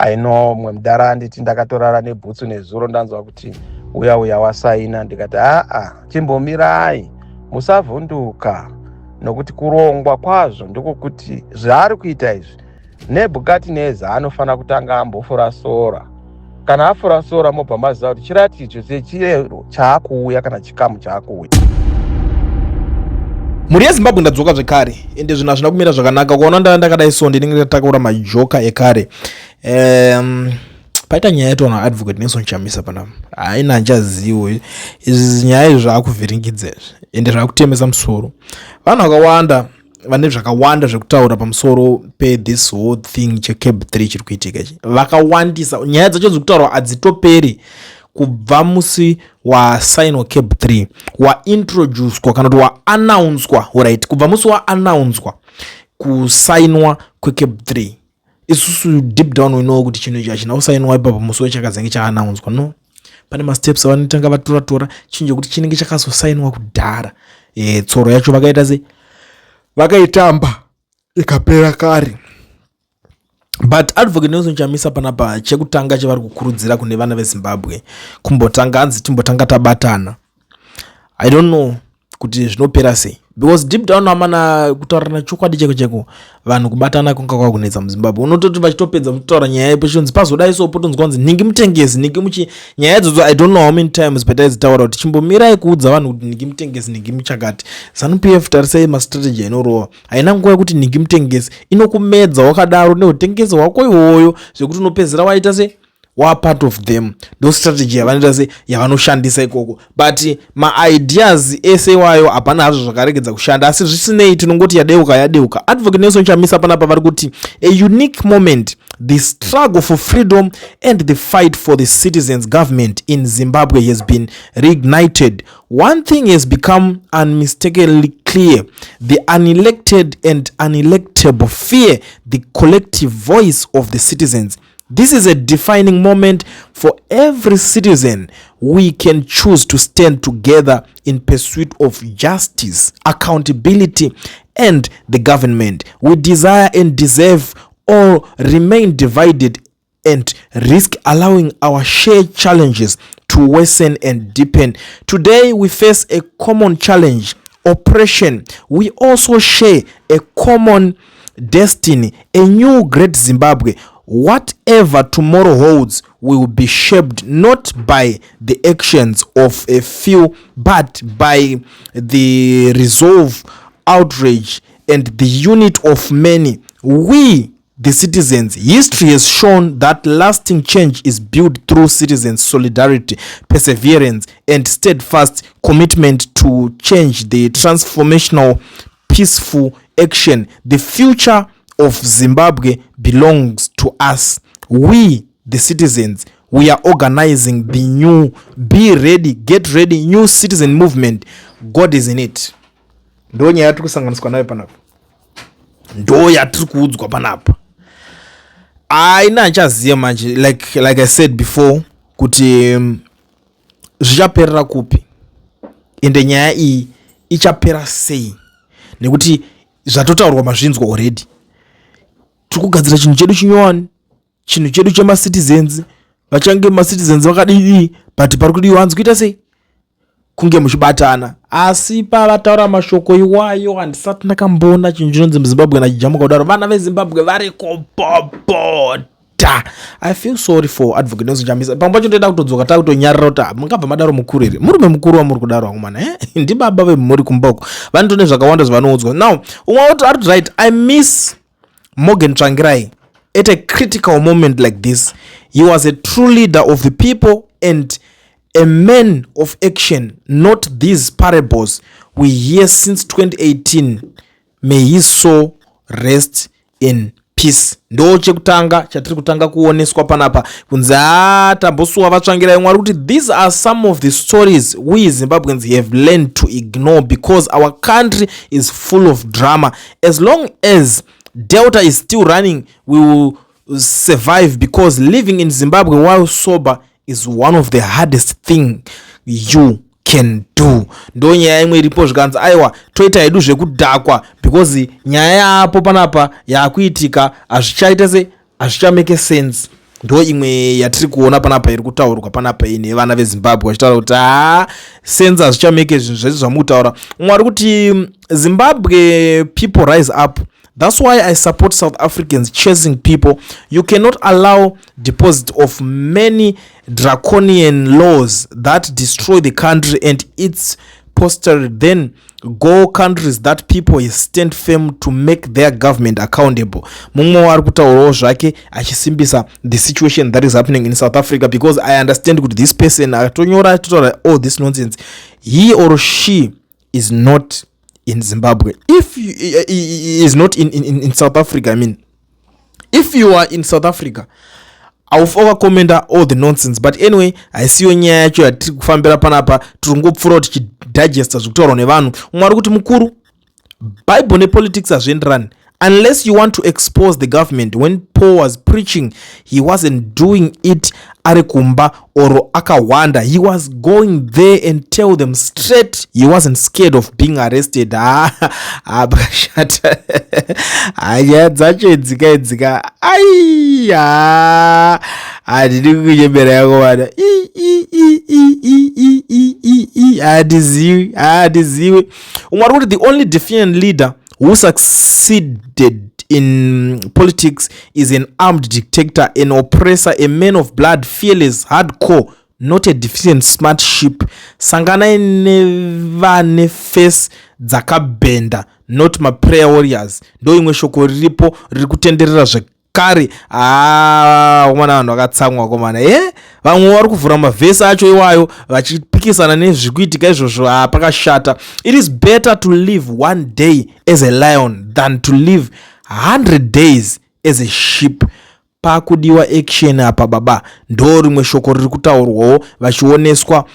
I know mumwe mudhara anditi ndakatorara nebhutsu nezuro, ndanzwa kuti uya uya wasaina. Ndikati aa, chimbomirai, musavhunduka, nokuti kurongwa kwazvo ndekokuti zvaari kuita izvi, Nebhukadhineza anofanira kutanga ambofura sora. Kana afura sora, mobva maziva kuti chiratidzo chechirero chaakuuya kana chikamu chaakuuya. Mhuri yeZimbabwe, ndadzoka zvekare, ende zvinhu hazvina kumira zvakanaka. Ukaona ndaa ndakadai so, ndinenge ndatakura majoka ekare. Paita nyaya yataona Advocate Nelson Chamisa panapa. Haina, handichazivo izvi. Nyaya izvi zvaakuvhiringidza izvi, ende zvaakutemesa musoro. Vanhu vakawanda vane zvakawanda zvekutaura pamusoro pethis whole thing cheCAB 3 chiri kuitika ichi. Vakawandisa, nyaya dzacho dzikutaurwa hadzitoperi. Kubva musi wasainwa CAB 3, waintroducwa kana kuti waannouncwa, right, kubva musi waannouncwa kusainwa kweCAB 3, isusu deep down we know kuti chinhu ichi hachina kusainwa ipapo musi wechakazenge chaannouncwa. No, pane masteps avanotanga vatora tora chinhu chekuti chinenge chakazosainwa kudhara. Tsoro yacho vakaita sei, vakaitamba ikapera kare. But Advocate Nelson Chamisa panapa, chekutanga chevari kukurudzira kune vana veZimbabwe, kumbotanga hanzi timbotanga tabatana. I don't know kuti zvinopera sei, because deep down, amana, kutaurana chokwadi cheko cheko, vanhu kubatana kunga kwakunetsa muZimbabwe. Unototi vachitopedza kutaura nyaya yepo, chionzi pazodai so, potonzwa kunzi nhingi mutengesi, nhingi muchi. Nyaya idzodzo, I don't know how many times pataidzitaura kuti chimbomirai kuudza vanhu kuti nhingi mutengesi, nhingi muchakati. ZANU PF, tarisai mastrategy ainorova. Haina nguva yekuti nhingi mutengesi, inokumedza wakadaro neutengesi hwako iwoyo, zvekuti unopedzera waita se wapart of them. Ndo strategy yavanoita se yavanoshandisa ikoko, but maideas ese iwayo hapana hazvo zvakaregedza kushanda. Asi zvisinei, tinongoti yadeuka yadeuka. Advocate Nelson Chamisa panapa vari kuti, "A unique moment. The struggle for freedom and the fight for the citizens' government in Zimbabwe has been reignited. One thing has become unmistakably clear: the unelected and unelectable fear the collective voice of the citizens. This is a defining moment for every citizen. We can choose to stand together in pursuit of justice, accountability, and the government we desire and deserve, or remain divided and risk allowing our shared challenges to worsen and deepen. Today, we face a common challenge: oppression. We also share a common destiny, a new great Zimbabwe. Whatever tomorrow holds will be shaped not by the actions of a few, but by the resolve, outrage, and the unity of many. We, the citizens. History has shown that lasting change is built through citizens' solidarity, perseverance, and steadfast commitment to change, the transformational, peaceful action. The future of Zimbabwe belongs to us. We, the citizens, we are organizing the new, be ready, get ready, new citizen movement. God is in it." Ndo nyaya yatiri kusanganiswa nayo panapa, ndo yatiri kuudzwa panapa. Aina, handichaziva manje, like I said before, kuti zvichaperera kupi, ende nyaya iyi ichapera sei, nekuti zvatotaurwa mazvinzwa already. Tiri kugadzira chinhu chedu chinyowani, chinhu chedu chemacitizens. Vachange macitizens vakadii, but pari kudiwa hanzi kuita sei, kunge muchibatana. Asi pavataura mashoko iwayo, handisati ndakamboona chinhu chinonzi muZimbabwe nachijamuka kudaro. Vana veZimbabwe vari kupopota. I feel sorry for Advocate Nelson Chamisa. Pamwe pacho ndoida kutodzoka takutonyarira kuti mungabva madaro mukuru here, murume mukuru wamuri kudaro akomana, eh? Ndibaba vemhuri kumboko, vanotone zvakawanda zvavanoudzwa. Now umwe wati ari right, "I miss Morgan Tsvangirai at a critical moment like this. He was a true leader of the people and a man of action, not these parables we hear since 2018. May his soul rest in peace." Ndo chekutanga chatiri kutanga kuoneswa panapa, kunzi ha, tambosuwa vaTsvangirai. Mwari kuti, "These are some of the stories we Zimbabweans have learned to ignore because our country is full of drama. As long as Delta is still running, we will survive, because living in Zimbabwe while sober is one of the hardest thing you can do." Ndo nyaya imwe iripo. Zvikanzi aiwa, toita hedu zvekudhakwa, because nyaya yapo panapa yaakuitika hazvichaita se hazvichamake sense. Ndo imwe yatiri kuona panapa iri kutaurwa panapa iyi nevana veZimbabwe vachitaura kuti haa, senza hazvichameke zvinhu zvese zvamukutaura. Umwe ari kuti, "Zimbabwe people, rise up. That's why I support South Africans chasing people. You cannot allow deposit of many draconian laws that destroy the country and its posterity, then go countries that people stand firm to make their government accountable." Mumwe ari kutaurawo zvake achisimbisa the situation that is happening in South Africa, because I understand kuti this person atonyora atotaura all this nonsense, he or she is not in Zimbabwe. If you, is not in South Africa, I mean, if you are in South Africa, haufa wakakomenda all the nonsense. But anyway, haisiyo nyaya yacho yatiri kufambira panapa. Tiri kungopfuura tichidigesta zvekutaurwa nevanhu. Umwe ari kuti, "Mukuru, Bible nepolitics hazvienderani unless you want to expose the government. When Paul was preaching, he wasn't doing it ari kumba or akawanda. He was going there and tell them straight. He wasn't scared of being arrested." Ha, pakashata. Nyaya dzacho idzika idzika. Aiya, handidi kunyembera yako vana. Handizivi, handizivi. Umwe ari kuti, "The only defiant leader who succeeded in politics is an armed dictator, an oppressor, a man of blood, fearless, hardcore, not a deficient smart sheep. Sanganai nevane face dzakabhenda, not maprayer warriors." Ndo imwe shoko riripo riri kutenderera zvekare. Komana, vanhu vakatsamwa komana. E, vamwe vari kuvhura mavhesi acho iwayo vachipikisana nezviri kuitika izvozvo. Ha, pakashata. "It is better to live one day as a lion than to live 100 days as a sheep. Pakudiwa action apa baba." Ndo rimwe shoko riri kutaurwawo vachioneswa.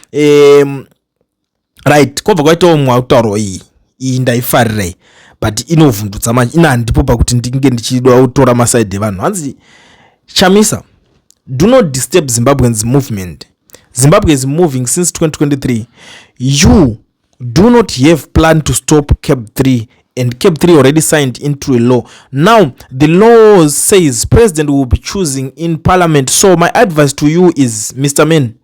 Right, kwobva kwaitawo mumwe ari kutaurwa. Iyi ndaifarirei, but inovhundutsa manje. Ina handipo pakuti ndinge ndichida kutora masaidhi evanhu. Hanzi, "Chamisa, do not disturb Zimbabweans movement. Zimbabwe is moving since 2023. You do not have plan to stop CAB 3, and CAB 3 already signed into a law. Now the law says president will be choosing in parliament. So my advice to you is, Mr Man,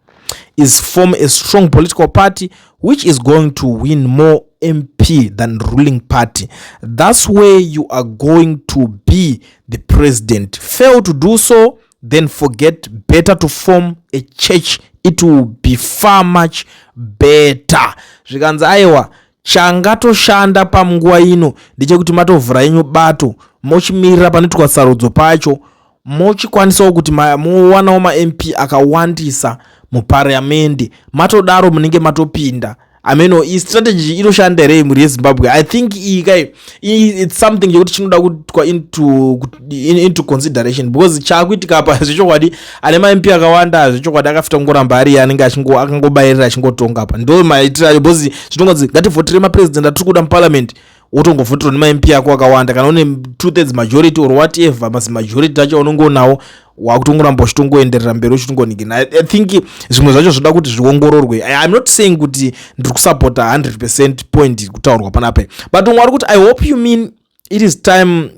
is form a strong political party which is going to win more MP than ruling party. That's where you are going to be the president. Fail to do so, then forget. Better to form a church. It will be far much better." Zvikanzi, aiwa, changatoshanda pamunguva ino ndechekuti matovhura yenyu bato, mochimirira panoitwa sarudzo pacho, mochikwanisawo kuti mowanawo maMP akawandisa muparamende. Matodaro munenge matopinda. Ameno, iyi strategy inoshanda here, mhuri yeZimbabwe? I think iyi kai, it's something chekuti chinoda kuitwa into consideration, because chaakuitika apa zvechokwadi, ane maMP akawanda zvechokwadi akafita kungoramba ari anenge akangobayirira achingotonga apa. Ndo maitiro acho, because zvinongonzi ngativhotere mapresident atiri kuda muparliament, wotongovhoterwa nemaMP ako akawanda. Kana une 2/3 majority or whatever masi majority acho unonge unawo, wakutongoramba uchitongoenderera mberi uchitongonigina. I think zvimwe zvacho zvoda kuti zviongororwe. I'm not saying kuti ndiri kusapota 100% point iri kutaurwa panapa, but umwe ari kuti, "I hope you mean it is time,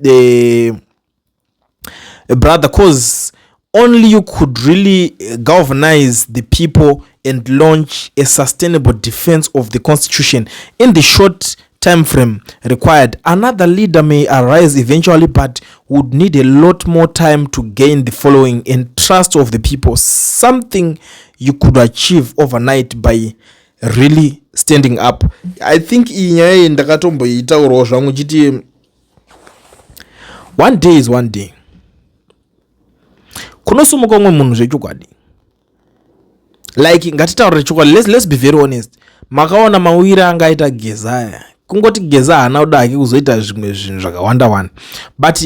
brother, cause only you could really galvanize the people and launch a sustainable defense of the constitution in the short time frame required. Another leader may arise eventually, but would need a lot more time to gain the following and trust of the people, something you could achieve overnight by really standing up." I think iyi nyaya iyi ndakatomboitaurawo zvangu chiti one day is one day kunosumuka umwe munhu zvechokwadi. Like, ngatitaurire chokwadi, let's be very honest. Makaona mawiri angaita Geza aya. Kungoti Geza haana kuda hake kuzoita zvimwe zvinhu zvakawanda wanda, but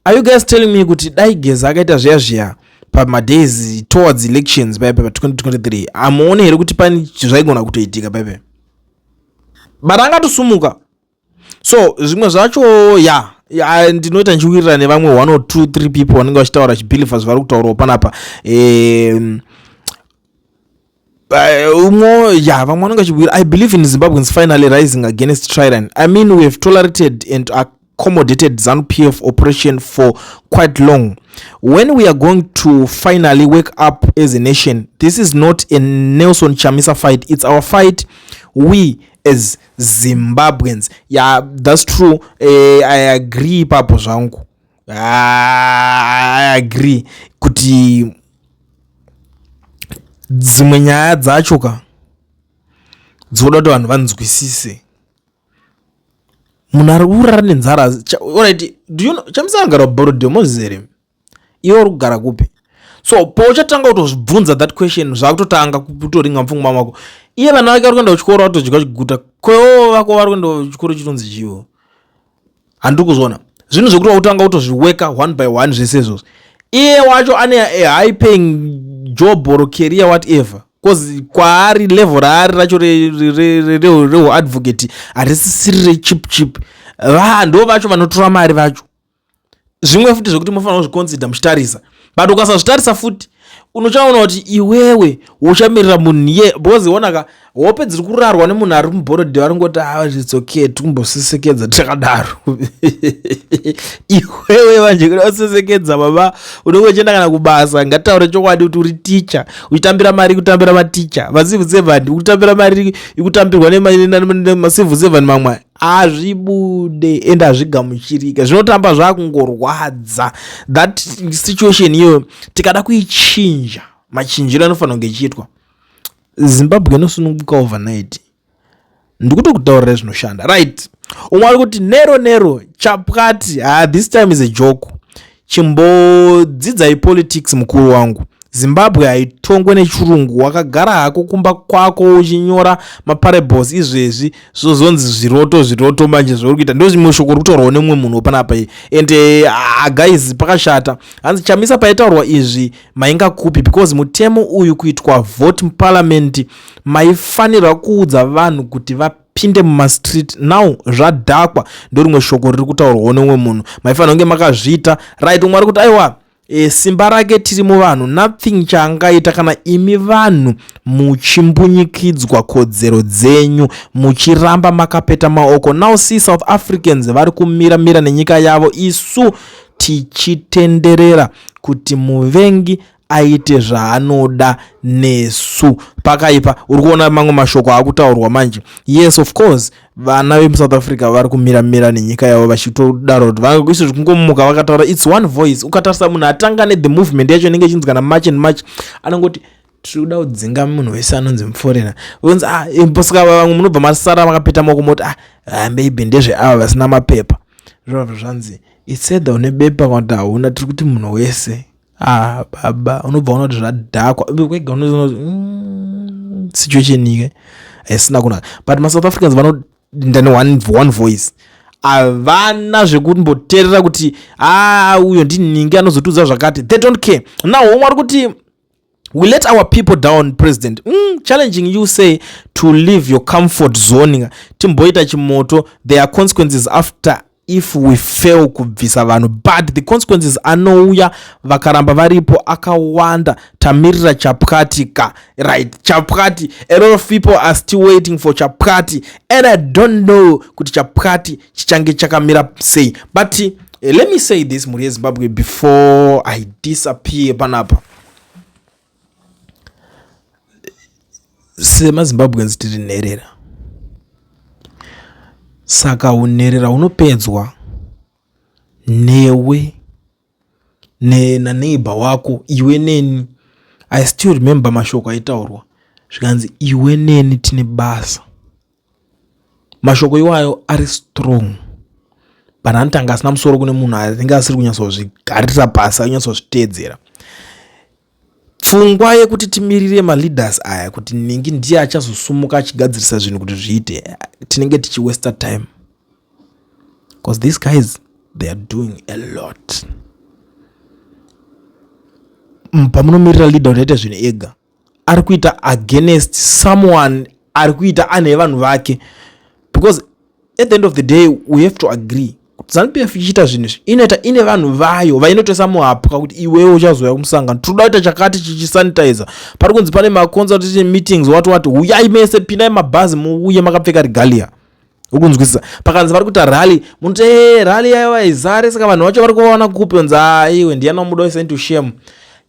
are you guys telling me kuti dai Geza akaita zviya zviya pamadays towards elections paipa pa2023, hamuoni here kuti pane zvaigona kutoitika paipa? But angatosumuka. So zvimwe zvacho ya ndinoita ndichiwirirana nevamwe one or two three people vanenge vachitaura chibelievers vari kutaurawo panapa. Umwe ya vamwe vanenge vachiwira, "I believe in Zimbabweans finally rising against tyranny. I mean, we have tolerated and accommodated ZANU PF operation for quite long. When we are going to finally wake up as a nation, this is not a Nelson Chamisa fight, it's our fight, we as Zimbabweans. Yeah, that's true. I agree ipapo zvangu. Ah, I agree kuti dzimwe nyaya dzacho ka dzinoda kuti vanhu vanzwisise. Munhu ari kurara nenzara. Alright, do you know Chamisa anogara kuBorrowdale, moziva here? Iwe uri kugara kupi? So pauchatanga kutozvibvunza that question, zvakutotanga kutoringa mupfungwa mako. Iye vana vake vari kuenda kuchikoro, vatodya chiguta. Kwewo vako vari kuenda kuchikoro chitonzi chiwo, handiri kuzviona zvinhu zvekuti wakutanga kutozviweka one by one zvese izvozvo. Iye wacho ane a high paying job or career, whatever, because kwaari level raari racho reuadvocate harisisiri rechip chip. Ndo vacho vanotora mari vacho. Zvimwe futi zvekuti munofanira kuzviconsider muchitarisa, but ukasazvitarisa futi unochaona kuti iwewe uchamirira munhu iye, because onaka hope dziri kurarwa nemunhu ari muBorrowdale, ari ngoti, "Ah, it's okay, tikumbosesekedza takadaro." Iwewe manje kuda kusesekedza, baba, unenge uchienda kana kubasa. Ngataure chokwadi kuti uri ticha, uchitambira mari kutambira maticha, macivil servant, ukutambira mari ikutambirwa nemacivil servant mamwe. Hazvibude ende hazvigamuchirika, zvinotamba zvakungorwadza. That situation iyoyo tikada kuichinja, machinjiro anofanira kunge ichiitwa, Zimbabwe inosununguka overnight. Ndikutokutaurirai zvinoshanda, right? Umwe ari kuti, "Nero nero chapwati." Ah, this time is a joke. Chimbodzidzai politics, mukuru wangu. Zimbabwe haitongwe nechirungu. Wakagara hako kumba kwako uchinyora maparables izvezvi, zvozonzi zviroto zviroto. Manje zvauri kuita ndo zvimwe shoko ri kutaurwawo nemumwe munhu panapa. And guys, pakashata. Hanzi, "Chamisa, paitaurwa izvi mainga kupi? Because mutemo uyu kuitwa vote muparliament, maifanirwa kuudza vanhu kuti vapinde mumastreet. Now zvadhakwa." Ndo rimwe shoko riri kutaurwawo nemumwe munhu. Maifanira kunge makazviita, right? Umwe ari kuti, "Aiwa, simba rake tiri muvanhu. Nothing chaangaita kana imi vanhu muchimbunyikidzwa kodzero dzenyu, muchiramba makapeta maoko. Now see, South Africans vari kumira-mira nenyika yavo, isu tichitenderera kuti muvengi aite zvaanoda nesu. Pakaipa." Uri kuona mamwe mashoko akutaurwa manje. Yes, of course, vana vemuSouth Africa vari kumira-mira nenyika yavo, vachitodaro kuti vaise zvikungomuka vakataura. It's one voice. Ukatarisa munhu atanga nethe movement yacho inenge ichinzi kana March and March, anongoti, "Tiri kuda kudzinga munhu wese anonzi muforeigner." Unzi, "Ah." Saka vamwe munobva masara makapeta maoko, moti, "Ah, ah, maybe ndezveava vasina mapepa." Zvinobva zvanzi, "It's either une bepa kana kuti hauna. Tiri kuti munhu wese." Ah, baba, unobva una kuti zvadhakwa kwega. Unoona kuti situation ike haisina kunaka, but maSouth Africans vanoenda neone one voice. Havana zvekumboteerera kuti a uyo ndiningi anozotiudza zvakati. They don't care. Now umwe ari kuti, "We let our people down, president. Challenging you say to leave your comfort zone, timboita chimoto. There are consequences after if we fail kubvisa vanhu, but the consequences anouya vakaramba varipo akawanda. Tamirira chapwati ka." Right, chapwati. A lot of people are still waiting for chapwati, and I don't know kuti chapwati chichange chakamira sei. But let me say this, mhuri yeZimbabwe, before I disappear panapa. SemaZimbabweans tiri nherera, saka unherera hunopedzwa newe naneighbor wako, iwe neni. I still remember mashoko aitaurwa, zvikanzi, "Iwe neni tine basa." Mashoko iwayo ari strong, but anotanga asina musoro kune munhu anenge asiri kunyatsozvigarira pasi, akunyatsozviteedzera. Pfungwa yekuti timirire maleaders aya kuti ningi ndiye achazosumuka achigadzirisa zvinhu kuti zviite, tinenge tichiwaster time, because these guys, they are doing a lot. Pamunomirira leader kuti aite zvinhu ega, ari kuita against someone ari kuita ane vanhu vake, because at the end of the day we have to agree kuti ZANU PF ichiita zvinhu izvi, inoita ine vanhu vayo vainotoisa muhapwa kuti, "Iwewe uchazouya kumusangano, tinoda kuita chakati chichissanitizer. Pari kunzi pane maconsultation meetings, wati wati, huyai mese, pindai mabhazi, muuye makapfeka regalia." Ukunzwisisa? Pakanzi vari kuita rally, munoti e rally yaiva izare, saka vanhu vacho vari kuvaona kupi? Onzi aiwe ndiyani wamuda wese into shame.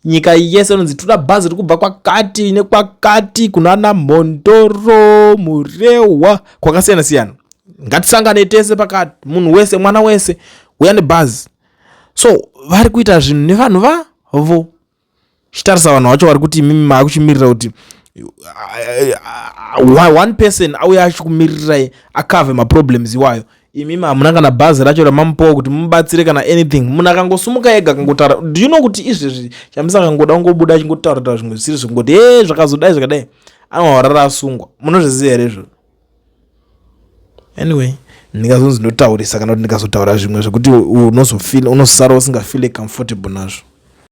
Nyika yese inonzi toda bhazi riri kubva kwakati nekwakati kunana Mhondoro, Murehwa, kwakasiyana siyana. Ngatisangane tese pakati, munhu wese, mwana wese uya nebhazi. So vari kuita zvinhu nevanhu vavo. Chitarisa vanhu vacho vari kuti imimi maakuchimirira kuti one person auya achikumirirai akave maproblems iwayo. Imimi hamuna kana bhazi racho ramamupawo kuti mubatsire kana anything. Munhu akangosumuka ega akangotaura, do you know kuti izvezvi Chamisa akangoda kungobuda achingotaura taura zvimwe zvisiri zvekungoti e zvakazodai zvakadai, anowarara asungwa. Munozviziva here izvozvo? Anyway, ndingazonzi ndotaurisa kana kuti ndikazotaura zvimwe zvekuti unozofeel, unozosara usingafeel comfortable nazvo.